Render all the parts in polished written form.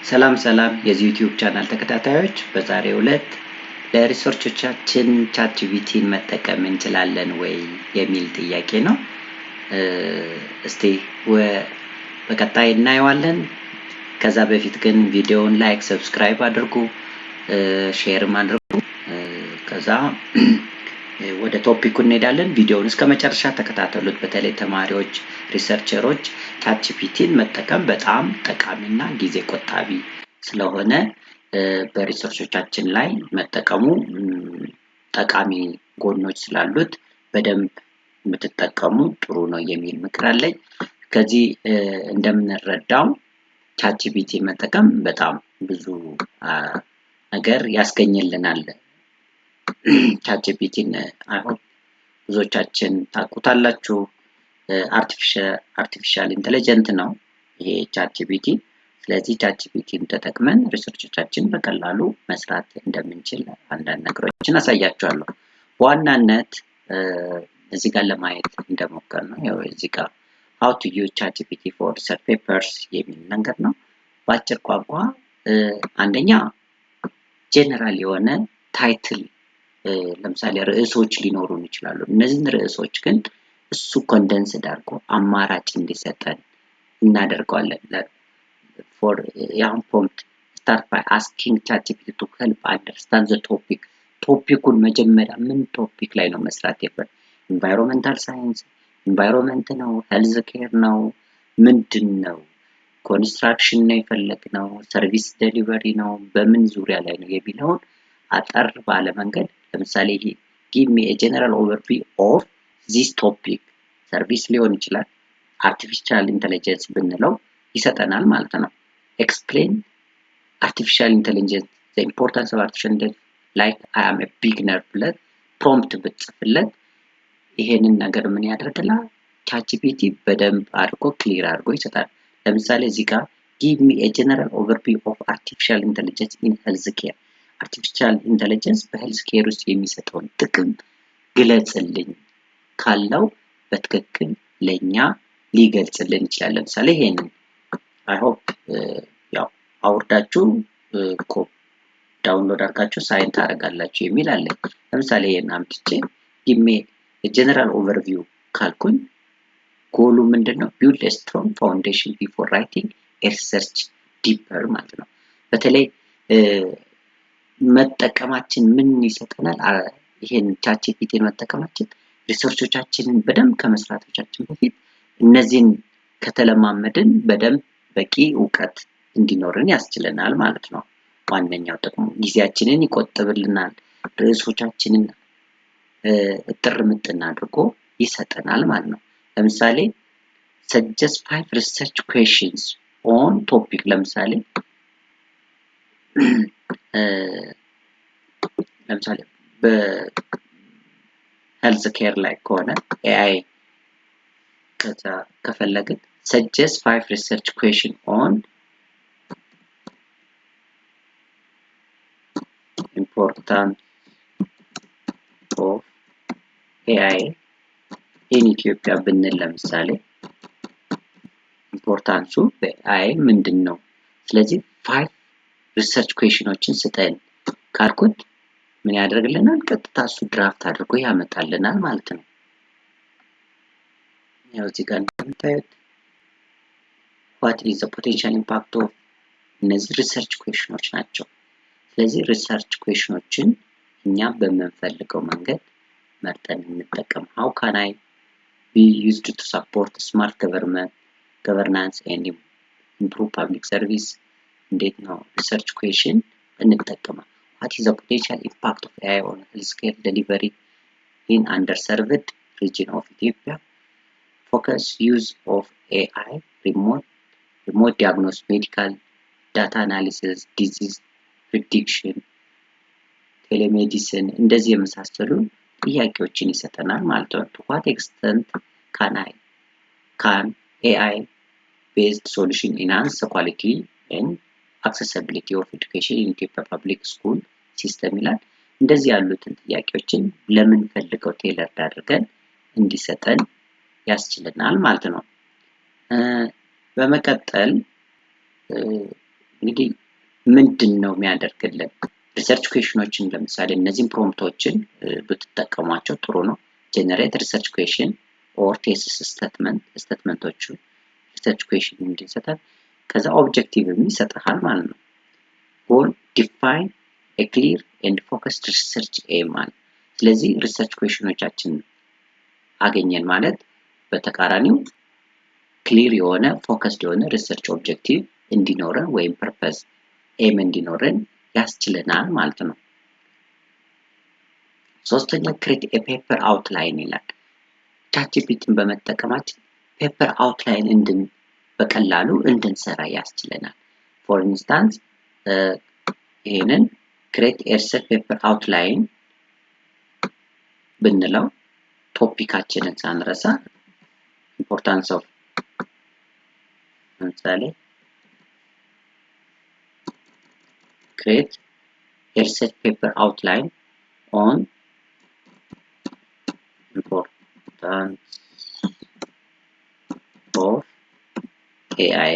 ሰላም ሰላም የዚህ YouTube channel ተከታታዮች፣ በዛሬው ዕለት ለ research ኦቻችን ChatGPT ን መጠቀም እንችላለን ወይ የሚል ጥያቄ ነው። እስቲ በቀጣይ እናየዋለን። ከዛ በፊት ግን ቪዲዮውን like፣ subscribe አድርጉ፣ share ም አድርጉ። ከዛ ወደ topic ኩ እንሄዳለን። ቪዲዮውን እስከ መጨረሻ ተከታተሉት። በተለይ ተማሪዎች፣ researcher ኦች ChatGPT ን መጠቀም በጣም ጠቃሚና ጊዜ ቆጣቢ ስለሆነ በ research ኦቻችን ላይ መጠቀሙ ጠቃሚ ጎኖች ስላሉት በደንብ የምትጠቀሙ ጥሩ ነው የሚል ምክር አለኝ። ከዚህ እንደምንረዳው ChatGPT መጠቀም በጣም ብዙ ነገር ያስገኝልናል። ChatGPT ን I hope ብዙዎቻችን ታውቁታላችሁ። Artificial intelligent ነው ይሄ ChatGPT። ስለዚህ ChatGPT ን ተጠቅመን research ኦቻችን በቀላሉ መስራት እንደምንችል አንዳንድ ነገሮችን አሳያችኋለሁ። በዋናነት እዚህ ጋር ለማየት እንደሞከርነው ያው እዚህ ጋር "How to use ChatGPT for research papers" የሚል ነገር ነው። በአጭር ቋንቋ አንደኛ ጄኔራል የሆነ title፣ ለምሳሌ ርዕሶች ሊኖሩን ይችላሉ። እነዚህን ርዕሶች ግን እሱ condensed አድርጎ አማራጭ እንዲሰጠን እናደርገዋለን። For ያሁን prompt, start by asking ChatGPT to help understand the topic። Topic ኩን መጀመሪያ ምን topic ላይ ነው መስራት የፈል environmental science፣ environment ነው፣ health care ነው፣ ምንድን ነው፣ construction ነው የፈለግነው፣ service delivery ነው፣ በምን ዙሪያ ላይ ነው የሚለውን አጠር ባለ መንገድ፣ ለምሳሌ "Give me general overview of this topic፣ service ሊሆን ይችላል፣ artificial intelligence" ብንለው ይሰጠናል ማለት ነው። "Explain artificial intelligence, the importance of artificial intelligence like I am a beginner" ብለህ prompt ብትጽፍለት ይሄንን ነገር ምን ያደርግልሃል? ChatGPT በደንብ አድርጎ clear አድርጎ ይሰጣል። ለምሳሌ እዚህ ጋር "Give me a general overview of artificial intelligence in health care፣ artificial intelligence በ health care ውስጥ የሚሰጠውን ጥቅም ግለጽልኝ" ካለው በትክክል ለእኛ ሊገልጽልን ይችላል። ለምሳሌ ይሄንን I hope ያው አውርዳችሁ download አድርጋችሁ sign ታደርጋላችሁ የሚል አለኝ። ለምሳሌ ይሄን አምጥቼ "Give me general overview" ካልኩኝ ጎሉ ምንድን ነው? Build strong foundation before writing research deeper ማለት ነው። በተለይ መጠቀማችን ምን ይሰጠናል? ይሄን ChatGPT ን መጠቀማችን research ኦቻችንን በደንብ ከመስራቶቻችን በፊት እነዚህን ከተለማመድን በደንብ በቂ እውቀት እንዲኖርን ያስችለናል ማለት ነው። ዋነኛው ጥቅሙ ጊዜያችንን ይቆጥብልናል፣ ርዕሶቻችንን እጥር ምጥን አድርጎ ይሰጠናል ማለት ነው። ለምሳሌ "Suggest five research questions on topic"፣ ለምሳሌ በ health care ላይ ከሆነ AI ከዛ ከፈለግን "Suggest five research question on importance of AI in Ethiopia" ብንል፣ ለምሳሌ importance ኡ በ AI ምንድን ነው? ስለዚህ five research question ኦችን ስጠን ካልኩት ምን ያደርግልናል? ቀጥታ እሱ draft አድርጎ ያመጣልናል ማለት ነው። ያው እዚህ ጋር እንደምታዩት "What is the potential impact of"፣ እነዚህ research question ኦች ናቸው። ስለዚህ research question ኦችን እኛ በምንፈልገው መንገድ መርጠን እንጠቀም። "How can AI be used to support smart government governance and improve public service?" እንዴት ነው research question እንጠቀማል። "What is the potential impact of AI on healthcare delivery in underserved region of Ethiopia? Focus use of AI, remote diagnosis, medical data analysis, disease prediction, telemedicine" እንደዚህ የመሳሰሉ ጥያቄዎችን ይሰጠናል ማለት ነው። "To what extent can AI based solution enhance quality and accessibility of education in Ethiopia public school system?" ይላል። እንደዚህ ያሉትን ጥያቄዎችን ለምንፈልገው tailored አድርገን እንዲሰጠን ያስችለናል ማለት ነው። በመቀጠል እንግዲህ ምንድን ነው የሚያደርግልን? Research question ኦችን ለምሳሌ እነዚህን prompt ኦችን ብትጠቀሟቸው ጥሩ ነው። Generate research question or thesis statement ኦቹ research question እንዲሰጣል፣ ከዛ objective ይሰጥሃል ማለት ነው። Goal: define a clear and focused research aim ማለት። ስለዚህ research question ኦቻችን አገኘን ማለት በተቃራኒው clear የሆነ፣ focused የሆነ research objective እንዲኖረን ወይም purpose aim እንዲኖረን ያስችለናል ማለት ነው። ሶስተኛ፣ create a paper outline ይላል። ChatGPT ን በመጠቀማችን paper outline በቀላሉ እንድንሰራ ያስችለናል። For instance፣ ይህንን create a research paper outline ብንለው topic ኣችንን ሳንረሳ importance of፣ ለምሳሌ create a research paper outline on importance of AI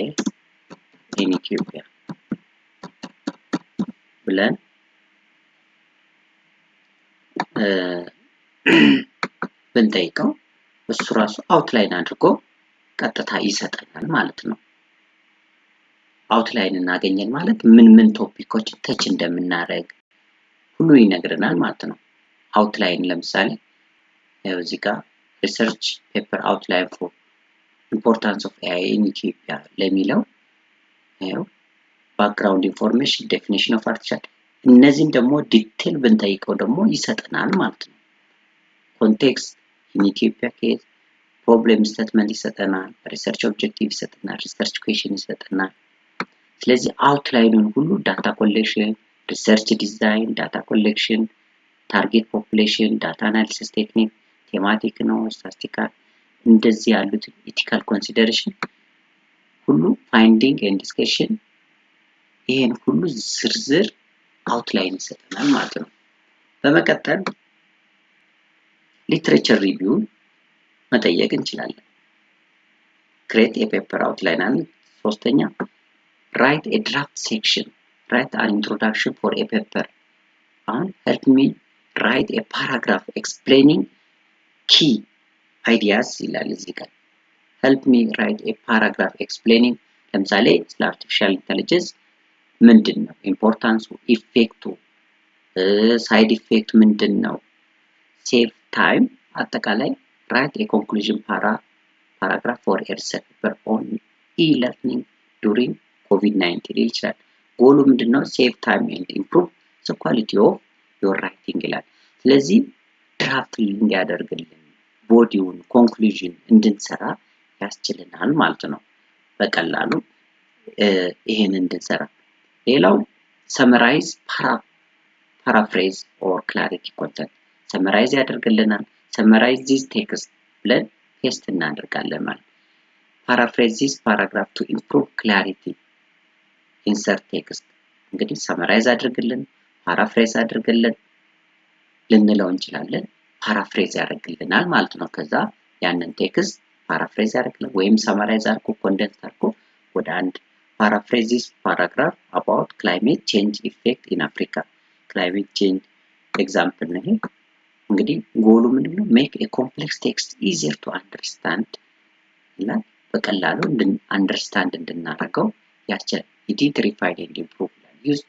in Ethiopia ብለን ብንጠይቀው እሱ ራሱ outline አድርጎ ቀጥታ ይሰጠናል ማለት ነው። Outline እናገኘን ማለት ምን ምን topic ኦችን touch እንደምናደርግ ሁሉ ይነግረናል ማለት ነው። Outline ለምሳሌ እዚህ ጋር research paper outline for importance of AI in Ethiopia ለሚለው ይኸው background information፣ definition of artificial፣ እነዚህን ደግሞ detail ብንጠይቀው ደግሞ ይሰጠናል ማለት ነው። Context in Ethiopia case፣ problem statement ይሰጠናል፣ research objective ይሰጠናል፣ research question ይሰጠናል። ስለዚህ outline ኑን ሁሉ data collection፣ research design፣ data collection፣ target population፣ data analysis technique፣ thematic ነው፣ statistical፣ እንደዚህ ያሉትን ethical consideration ሁሉ፣ finding and discussion፣ ይሄን ሁሉ ዝርዝር outline ይሰጠናል ማለት ነው። በመቀጠል literature review መጠየቅ እንችላለን። Create a paper outline አለ። ሶስተኛ፣ write a draft section፣ write an introduction for a paper። አሁን help me write a paragraph explaining key ideas ይላል እዚህ ጋር። Help me write a paragraph explaining፣ ለምሳሌ ስለ artificial intelligence ምንድን ነው importance ኡ፣ effect ኡ፣ side effect ምንድን ነው፣ save time፣ አጠቃላይ write a conclusion paragraph for a research paper on e-learning during COVID-19 ሊል ይችላል። ጎሉ ምንድን ነው? Save time and improve the quality of your writing ይላል። ስለዚህ draft እንዲያደርግልን body ውን conclusion እንድንሰራ ያስችልናል ማለት ነው። በቀላሉ ይሄን እንድንሰራ። ሌላው summarize፣ paraphrase or clarity content summarize ያደርግልናል። Summarize this text ብለን paste እናደርጋለን ማለት። Paraphrase this paragraph to improve clarity፣ insert text። እንግዲህ summarize አድርግልን፣ paraphrase አድርግልን ልንለው እንችላለን። Paraphrase ያደርግልናል ማለት ነው። ከዛ ያንን text paraphrase ያደርግልን ወይም summarize አድርጎ፣ condense አድርጎ ወደ አንድ። Paraphrase this paragraph about climate change effect in Africa፣ climate change example ነው ይሄ። እንግዲህ ጎሉ ምንድነው? Make a complex text easier to understand ይላል። በቀላሉ understand እንድናደርገው ያስችላል። Edit፣ refine and improve ይላል። Use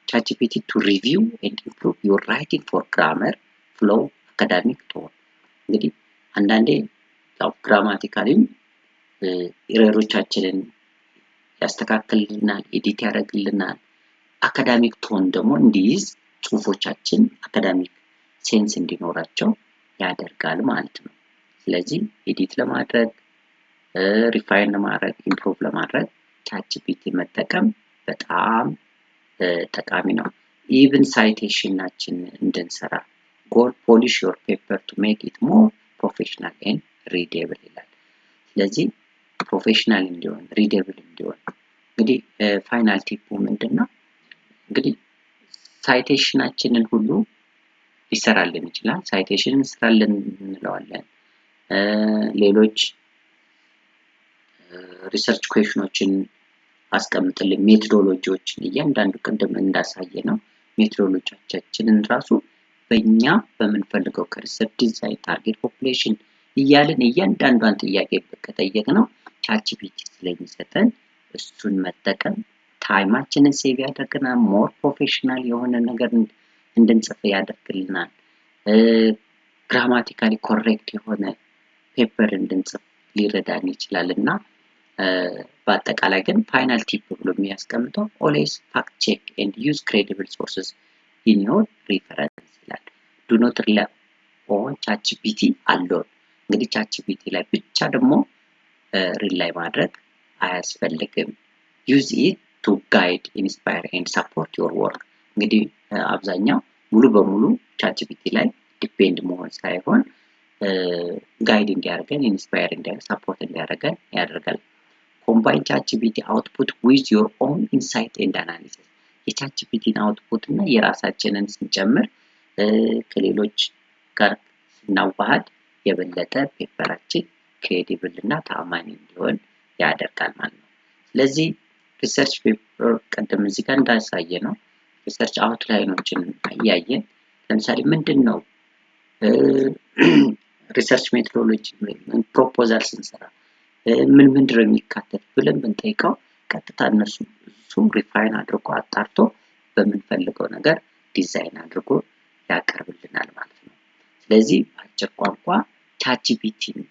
ChatGPT to review and improve your writing for grammar፣ flow፣ academic tone። እንግዲህ አንዳንዴ ያው grammatically ም error ኦቻችንን ያስተካክልልናል፣ edit ያደርግልናል። Academic tone ደግሞ እንዲይዝ፣ ጽሁፎቻችን academic sense እንዲኖራቸው ያደርጋል ማለት ነው። ስለዚህ edit ለማድረግ፣ refine ለማድረግ፣ improve ለማድረግ ChatGPT መጠቀም በጣም ጠቃሚ ነው። Even citation ኣችን እንድንሰራ፣ goal: polish your paper to make it more professional and readable ይላል። ስለዚህ professional እንዲሆን፣ readable እንዲሆን። እንግዲህ final tip ኡ ምንድን ነው? እንግዲህ citation ኣችንን ሁሉ ሊሰራልን ይችላል። Citation እንስራልን እንለዋለን። ሌሎች research question ኦችን አስቀምጥልን፣ methodology ዎችን እያንዳንዱ ቅድም እንዳሳየነው methodology ዎቻችንን ራሱ በእኛ በምንፈልገው ከ research design፣ target population እያልን እያንዳንዷን ጥያቄ ከጠየቅነው ChatGPT ስለሚሰጠን እሱን መጠቀም time ኣችንን save ያደርግናል። More professional የሆነ ነገር እንድንጽፍ ያደርግልናል። Grammatically correct የሆነ paper እንድንጽፍ ሊረዳን ይችላል። እና በአጠቃላይ ግን final tip ብሎ የሚያስቀምጠው "Always fact check and use credible sources in your reference" ይላል። Do not rely on ChatGPT alone። እንግዲህ ChatGPT ላይ ብቻ ደግሞ rely ማድረግ አያስፈልግም። Use it to guide, inspire and support your work። እንግዲህ አብዛኛው ሙሉ በሙሉ ChatGPT ላይ depend መሆን ሳይሆን guide እንዲያደርገን፣ inspire እንዲያደርግ፣ support እንዲያደርገን ያደርጋል። Combine ChatGPT output with your own insight and analysis። የ ChatGPT ን output እና የራሳችንን ስንጨምር፣ ከሌሎች ጋር ስናዋሃድ የበለጠ paper ኣችን credible እና ተአማኒ እንዲሆን ያደርጋል ማለት ነው። ስለዚህ research paper ቅድም እዚህ ጋር እንዳሳየነው research outline ኦችን እያየን ለምሳሌ ምንድን ነው research methodology፣ proposal ስንሰራ ምን ምንድን ነው የሚካተት ብለን ብንጠይቀው ቀጥታ እሱ refine አድርጎ፣ አጣርቶ በምንፈልገው ነገር ዲዛይን አድርጎ ያቀርብልናል ማለት ነው። ስለዚህ በአጭር ቋንቋ ChatGPT ን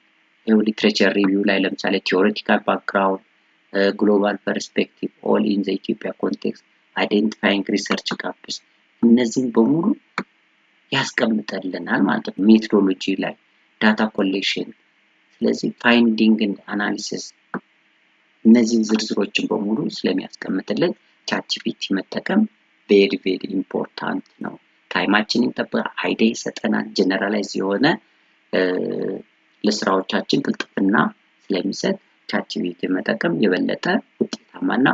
ይኸው literature review ላይ ለምሳሌ theoretical background፣ global perspective፣ all in the Ethiopia context፣ identifying research gaps እነዚህን በሙሉ ያስቀምጠልናል ማለት ነው። Methodology ላይ data collection፣ ስለዚህ finding analysis እነዚህን ዝርዝሮችን በሙሉ ስለሚያስቀምጥልን ChatGPT መጠቀም very very important ነው። Time ኣችንን ይጠብቃል፣ idea ይሰጠናል፣ generalize የሆነ ለስራዎቻችን ቅልጥፍና ስለሚሰጥ ChatGPT መጠቀም የበለጠ ውጤታማና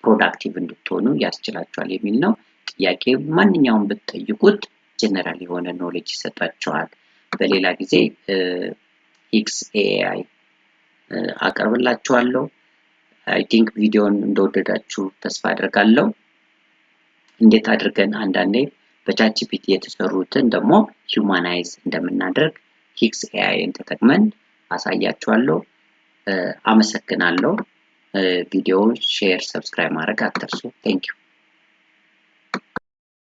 productive እንድትሆኑ ያስችላችኋል የሚል ነው። ጥያቄ ማንኛውም ብትጠይቁት ጀነራል የሆነ knowledge ይሰጣችኋል። በሌላ ጊዜ HIX AI አቀርብላችኋለሁ። I think ቪዲዮን እንደወደዳችሁ ተስፋ አደርጋለሁ። እንዴት አድርገን አንዳንዴ በ ChatGPT የተሰሩትን ደግሞ humanize እንደምናደርግ HIX AI ን ተጠቅመን አሳያችኋለሁ። አመሰግናለሁ። ቪዲዮውን share፣ subscribe ማድረግ አትርሱ። Thank you.